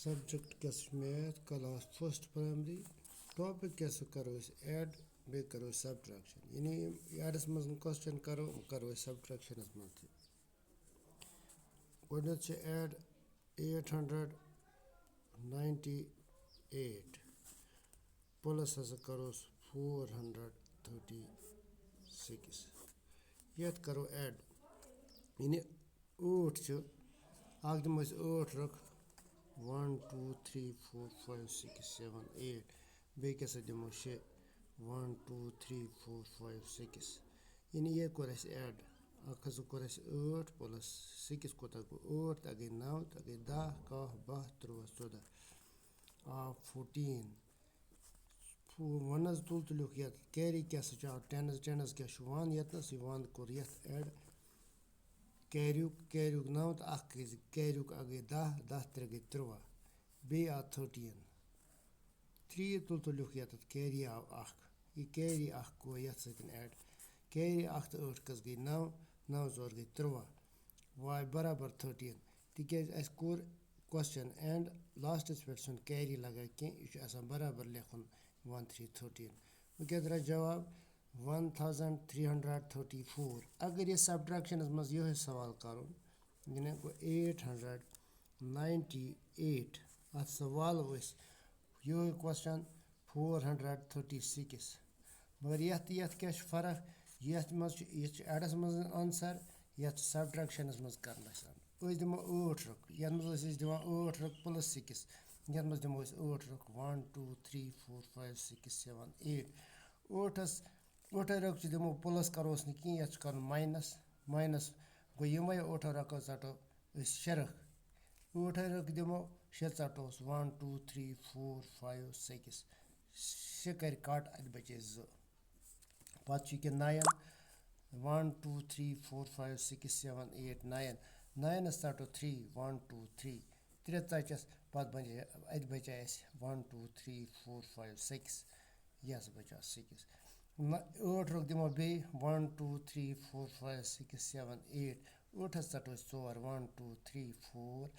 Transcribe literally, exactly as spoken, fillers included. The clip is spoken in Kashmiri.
Subject کیٛاہ سا چھُ؟ Math, class first primary. Topic کیٛاہ سا کَرو أسۍ؟ Add بیٚیہِ کَرو أسۍ subtraction. یعنی یِم addس منٛز question کَرو، یِم کَرو أسۍ subtractionس منٛز تہِ. گۄڈٕنیتھ چھِ add eight hundred ninety eight plus ہسا کَروس four hundred thirty six. یَتھ کَرو add. یعنی ٲٹھ چھِ، اَکھ دِمو أسۍ ٲٹھ رۄخ، one two three four five six seven eight. بیٚیہِ کیٛاہ سا دِمو؟ شےٚ، one two three four five six. یعنی یہِ کوٚر اَسہِ add. اَکھ ہسا کوٚر اَسہِ ٲٹھ plus six کوٗتاہ گوٚو؟ ٲٹھ، تَتھ گٔے نَو، تَتھ گٔے دَہ، کاہ، باہ، تُرٛواہ، ژۄداہ. آ، fourteen. One حظ تُل تہٕ لیوٚکھ یَتھ. Carry کیٛاہ سا چھُ؟ آو ten حظ، ten حظ کیٛاہ چھُ؟ One. یَتھ نَس یہِ one کوٚر یَتھ add. Carryُک، carryُک نَو تہٕ اَکھ گٔے زٕ، carryُک اَکھ گٔے دَہ، دَہ ترٛےٚ گٔے تُرٛواہ. بیٚیہِ آو thirteen. Three تُل تہٕ لیوٚکھ یَتَتھ، carry آو اَکھ. یہِ carry اَکھ گوٚو یَتھ سۭتۍ add. Carry اَکھ تہٕ ٲٹھ کٔژ گٔے؟ نَو. نَو ژور گٔے تُرٛواہ. واے برابر thirteen. تِکیٛازِ اَسہِ کوٚر question and lastس پٮ۪ٹھ چھُنہٕ carry لَگان کینٛہہ، یہِ چھُ آسان برابر لیکھُن one three thirteen. وۄنۍ کیٛاہ درٛاو جواب؟ One thousand three hundred thirty four. اگر یہِ subtractionس منٛز یِہوٚے سوال کَرُن، یعنی گوٚو eight hundred ninety eight. اَتھ سا والو أسۍ یِہوٚے question four hundred thirty six. مگر یَتھ تہٕ یَتھ کیٛاہ چھِ فرق؟ یَتھ منٛز چھُ، یَتھ چھُ addس منٛز answer، یَتھ چھُ subtractionس منٛز کَرُن اَسہِ. أسۍ دِمو ٲٹھ رۄخ، یَتھ منٛز ٲسۍ أسۍ دِوان ٲٹھ رۄخ plus six، یَتھ منٛز دِمو أسۍ ٲٹھ رۄخ، one two three four five six seven eight. ٲٹھَس، ٲٹھَے رۄخ چھِ دِمو، plus کَروس نہٕ کِہیٖنۍ، یَتھ چھُ کَرُن minus. Minus گوٚو یِمَے ٲٹھو رۄخو ژَٹو أسۍ شےٚ رۄخ. ٲٹھَے رۄخ دِمو، شےٚ ژَٹوس، one two three four five six. شےٚ کَرِ cut، اَتہِ بَچے زٕ. پَتہٕ چھُ یہِ کہِ nine، one two three four five six seven eight nine. Nineس ژَٹو three، one two three. ترٛےٚ ژَچَس، پَتہٕ بَچے، اَتہِ بَچے اَسہِ one two three four five six. یَس بَچاو six. نہ، ٲٹھ رۄخ دِمو بیٚیہِ، one two three four five six seven eight. ٲٹھَس ژَٹو أسۍ ژور، one two three four.